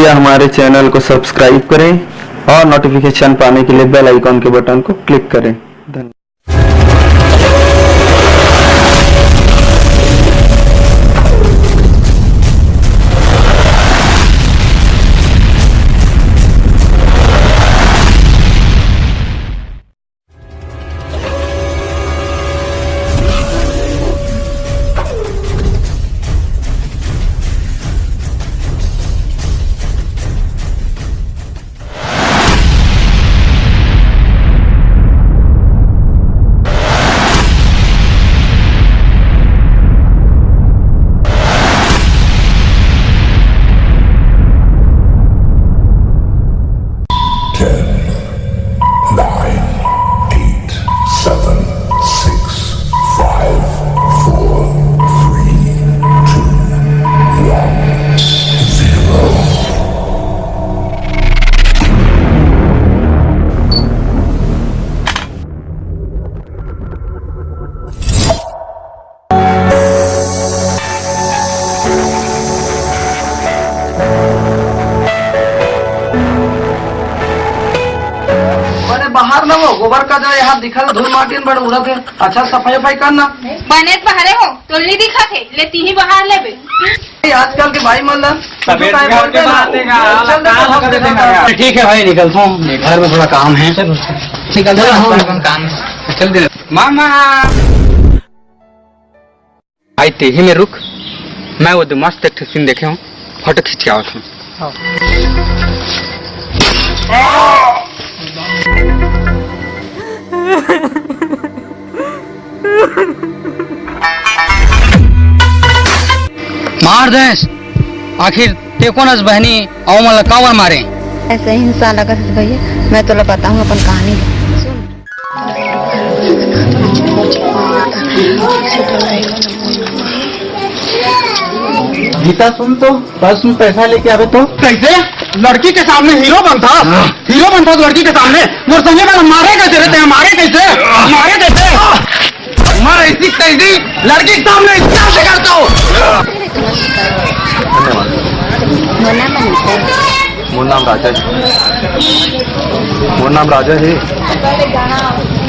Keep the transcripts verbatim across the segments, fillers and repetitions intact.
हमारे चैनल को सब्सक्राइब करें और नोटिफिकेशन पाने के लिए बेल आइकॉन के बटन को क्लिक करें। धन्यवाद। Ten, nine, eight, seven, six, five, four, three, two, one, zero. अरे बाहर ना वो गोबर का जो यहाँ दिखल धूल माटी में बड़ उड़त है। अच्छा सफाई वफाई कर ना। बने तो बाहरे हो, तोल नहीं दिखा थे, ले तीही बाहर ले बे। ए, आजकल के भाई मन ला तबीयत बिगड़ के बात है का? चल दे, काम कर देते हैं यार। ठीक है भाई, निकलता हूँ, घर में थोड़ा काम है। निकल जा, काम है। चल दे। मामा। भाई, तेही में रुक, मैं वो दे मस्त एक ठो सीन देखे हूँ, फोटो खींच के आवत हूँ। हाँ। मार देस, आखिर ते कोन अस बहनी, अउ मन ला काबर मारे? ऐसे ही इंसान लगत हे भैया, मैं तोला बताऊं अपन कहानी। सुन। गीता, सुन तो, बस में पैसा लेके आवे तो। कैसे? लड़की के सामने हीरो बनता? हाँ। हीरो बनता लड़की के सामने? मोर संगे वाला मारे कैसे रे? ते मारे कैसे? मारे कैसे? मार ऐसी तैसी लड़की के सामने कैसे करता हो? मोर नाम राजा हे। मोर नाम राजा हे।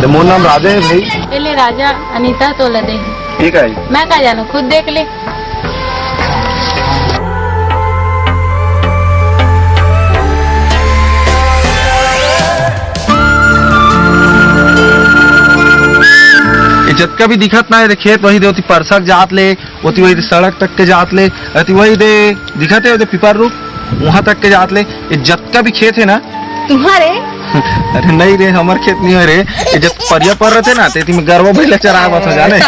ले, मोर नाम राजा हे भाई। ए ले राजा, अनीता तोला दे। ठीक है। मैं का जानूं, खुद देख ले। ये जतका भी दिखत ना हे, ये खेत वही दे ओती परसक जात ले, ओती वही दे सड़क तक के जात ले, अति वही दे दिखत हे, ओदे पीपर रूख, वहां तक के जात ले, ये जतका भी खेत हे ना। तुम्हारे? अरे नहीं रे, हमर खेत नहीं हे रे, ये जब परिया पर रहते ना, तेती में गरवा भैला चराए बस हो जाने।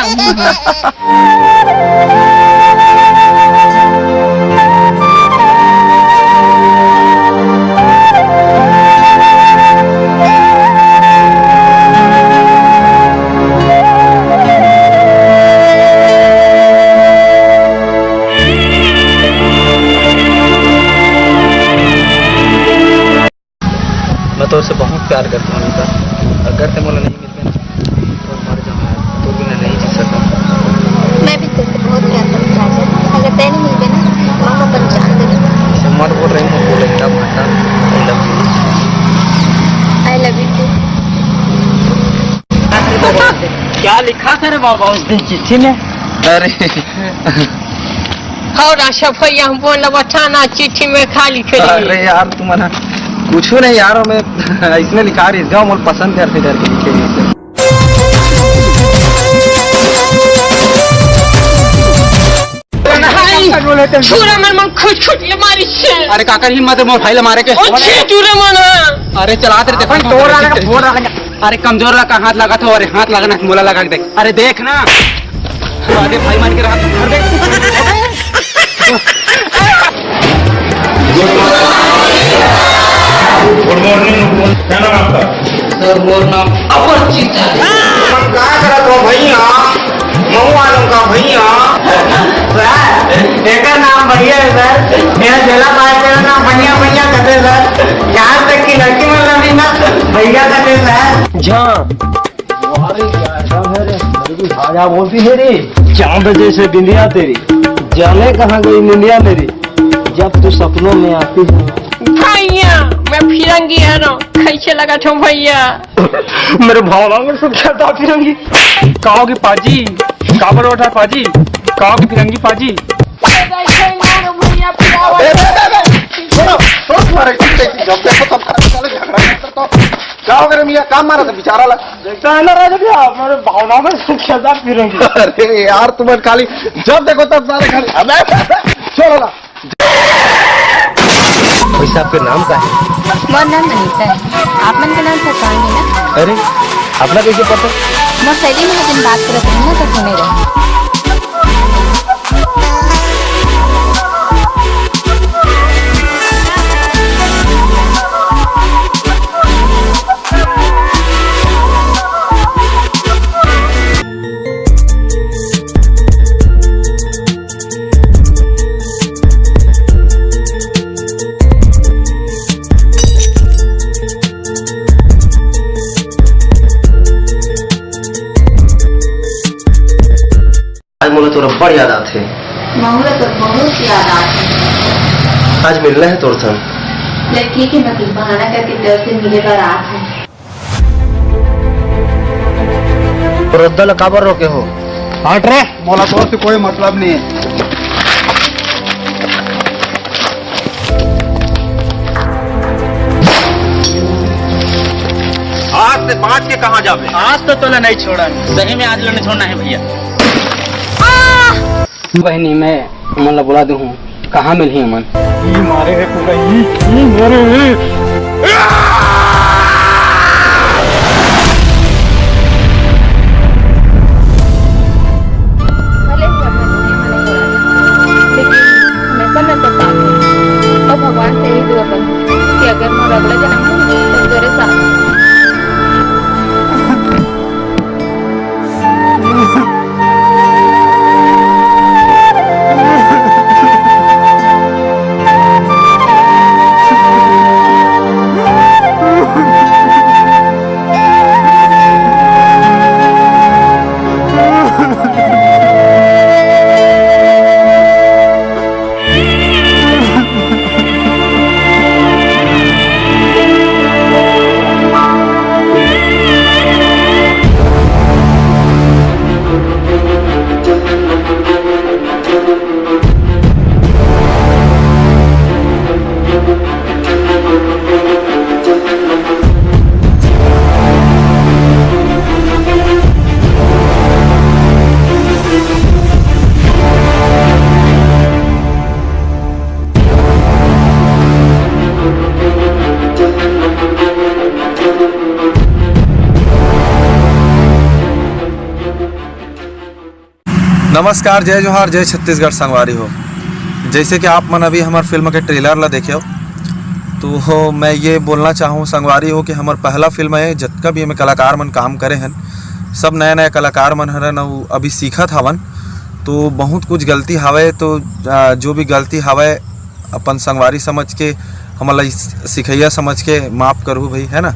मैं तोर से बहुत प्यार करता हूँ अनीता। अगर ते मोला नहीं मिलते ना, तो मर जाऊँ, तो बिना नहीं जी सकता। मैं भी तेरे से बहुत प्यार करती हूँ राजा। अगर ते नहीं मिलते ना, तो मैं अपन जान दे दूँ। ऐसे मत बोल रही, मत बोल, इतना भाटा। I love you। I love you too। क्या लिखा था रे बाबा उस दिन चिट्ठी में? अरे। और आशा भैया, हम बोला बता ना, चिट्ठी में का लिखे रही? अरे यार, तुम ना कुछ नहीं यार, मैं इसमें लिखा रही, गाँव मोल पसंद करते करके लिखे रही। भाई, छुरा मन, मन खुद छुट ले मारी छे। अरे काकर हिम्मत हे मोर भाई ला मारे के? ओ छे छुरा मन। अरे चला तेरे अपन तोड़ डालेगा, फोड़ डालेगा। अरे कमजोर ला का हाथ लगा था, अरे हाथ लगा ना, मोला लगा के देख। अरे देख ना। अरे भाई मान के रहा, धर दे। गुड मॉर्निंग, क्या नाम आपका? सर, मोर नाम अपरिचित है। तुम का करत हो भैया? मऊ वालों का भैया। सर, एकर नाम बढ़िया है सर। मेरा जिला पास तेरा नाम बढ़िया बढ़िया कहते सर। यहाँ तक की लड़की मतलब भी ना बढ़िया कहते सर। जा। अरे क्या ऐसा है रे? मेरे को झाझा बोलती है रे। चांद जैसे बिंदिया तेरी, जाने कहाँ गई निंदिया मेरी। जब तू सपनों में आती है, भैया, मैं फिरंगी हरव, कैसे लगत हूँ भैया? मेरे भावना में सब चलता फिरंगी। कहो कि पाजी, काबर बैठा पाजी, कहो कि फिरंगी पाजी। भैया, फिर आवा। अबे, अबे, अबे, अबे, सुनो, सुनो, तुम्हारे इतने की जब देखो तब खाली साले झगड़ा करता हो। क्या हो गया मियाँ, काम मारा था बेचारा ला। देखता है ना राजा भैया, हमारे भावना में सब चलता फिरंगी। अरे यार, तुम्हारे खाली जब देखो तब सारे खाली, अबे, अबे, अबे, छोड़ो ना। वैसे आपके नाम का है? मोर नाम अनीता है। आप मन के नाम पहचान ली ना? अरे, अपना कैसे पता? मोर सहेली मन ह दिन बात करत रही ना, तो सुने रहे। आज मोला तोर अब्बड़ याद आथे। महू ला तो बहुत याद आथे। आज मिलना है तोर संग। ले ठीक है, मैं कुछ बहाना करके तेरे से मिले बर आत हूँ। रद्दा ला काबर रोके हो? हट रे, मोला तोर से कोई मतलब नहीं है। आज से बांच के कहाँ जाबे? आज तो तोला नहीं छोड़न। सही में आज ला नहीं छोड़ना है भैया। बहनी, मैं मन ला बुला दूँ, कहाँ मिलही मन? ई मारे रे पूरा, ई, ई मारे रे। भले ही अपना दुनिया में नहीं रहा, लेकिन हमेशा मैं तो साथ हूँ। और भगवान से यही दुआ करूँ कि अगर मोर अगला जन्म हो, तो तेरे साथ। नमस्कार, जय जोहार, जय छत्तीसगढ़ संगवारी हो। जैसे कि आप मन अभी हमर फिल्म के ट्रेलर ला देखे हो, तो हो, मैं ये बोलना चाहूँ संगवारी हो कि हमर पहला फिल्म है, जतका भी एमे कलाकार मन काम करे हन, सब नया नया कलाकार मन हरन, अउ अभी सीखत हवन, तो बहुत कुछ गलती हवय, तो, आ, जो भी गलती हवय, अपन संगवारी समझ के, हमन ला इस-, सिखैया समझ के माफ करहू भई, है ना।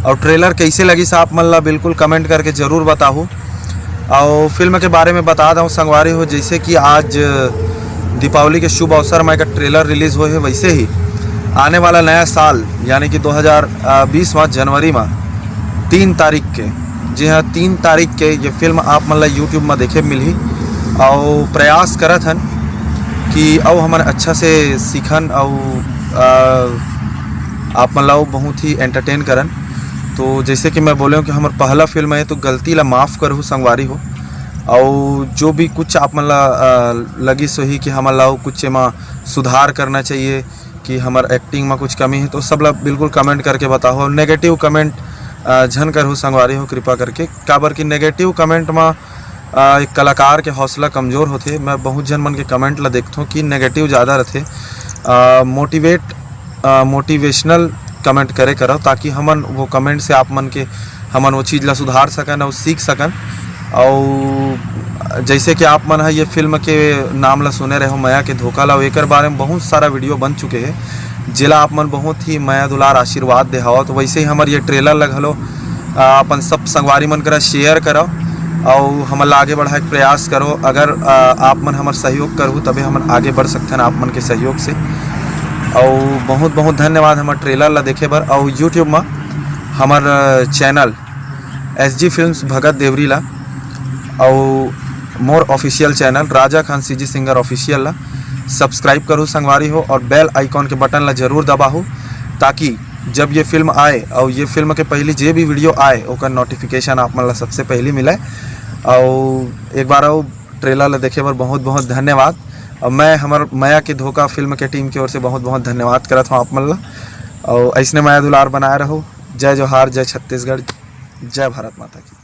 और ट्रेलर कैसे लगिस आप मन ला बिल्कुल कमेंट करके जरूर बताहू। और फिल्म के बारे में बता दूँ संगवारी हो, जैसे कि आज दीपावली के शुभ अवसर में एक ट्रेलर रिलीज हुए है, वैसे ही आने वाला नया साल यानी कि दो हज़ार बीस मा जनवरी मा तीन तारीख के, जी हाँ, तीन तारीख के ये फिल्म आप मन ला YouTube में देखे मिलही। और प्रयास करत हन कि अउ हमन अच्छा से सीखन, अउ, आ, आप मन ला अउ बहुत ही एंटरटेन करन। तो जैसे कि मैं बोले हूँ कि हमर पहला फिल्म है, तो गलती ला माफ़ करहू संगवारी हो। और जो भी कुछ आप मन ला, आ, लगिस होही कि हमन ला अउ कुछ एमा सुधार करना चाहिए, कि हमर एक्टिंग में कुछ कमी है, तो सब ला बिल्कुल कमेंट करके बताओ। नेगेटिव कमेंट, आ, झन करहू संगवारी हो, कृपा करके, काबर कि नेगेटिव कमेंट में, आ, एक कलाकार के हौसला कमजोर होथे। मैं बहुत झन मन के कमेंट ला देखथों कि नेगेटिव ज़्यादा रथे। आ, मोटिवेट, आ, मोटिवेशनल कमेंट करे करव, ताकि हमन वो कमेंट से आप मन के, हमन वो चीज़ ला सुधार सकन और सीख सकन। और जैसे कि आप मन ह ये फिल्म के नाम ला सुने रहे हो, मया के धोखा ला, एकर बारे में बहुत सारा वीडियो बन चुके हैं, जेला आप मन बहुत ही मया दुलार आशीर्वाद दे हवव। तो वैसे ही हमर ये ट्रेलर ला घलो, आ, अपन सब संगवारी मन करा शेयर करव और हमन ला आगे बढ़ाए के प्रयास करव। अगर, आ, आप मन हमर सहयोग करहू, तबे हमन आगे बढ़ सकथन आप मन के सहयोग से। अउ बहुत बहुत धन्यवाद हमर ट्रेलर ला देखे बर। अउ YouTube म हमर channel S G films Bhagat Devri ला अउ मोर official channel Raja Khan CG singer official ला सब्सक्राइब करू संगवारी हो, और बेल आइकॉन के बटन ला जरूर दबाहू, ताकि जब ये फिल्म आए और ये फिल्म के पहली जे भी वीडियो आए, ओकर नोटिफिकेशन आप मन ला सबसे पहली मिले। और एक बार और ट्रेलर ला देखे बर बहुत बहुत धन्यवाद। और मैं हमर मया के धोखा फिल्म के टीम की ओर से बहुत बहुत धन्यवाद करत हूँ आप मन ला। और ऐसने मया दुलार बनाए रहो। जय जोहार, जय छत्तीसगढ़, जय भारत माता की।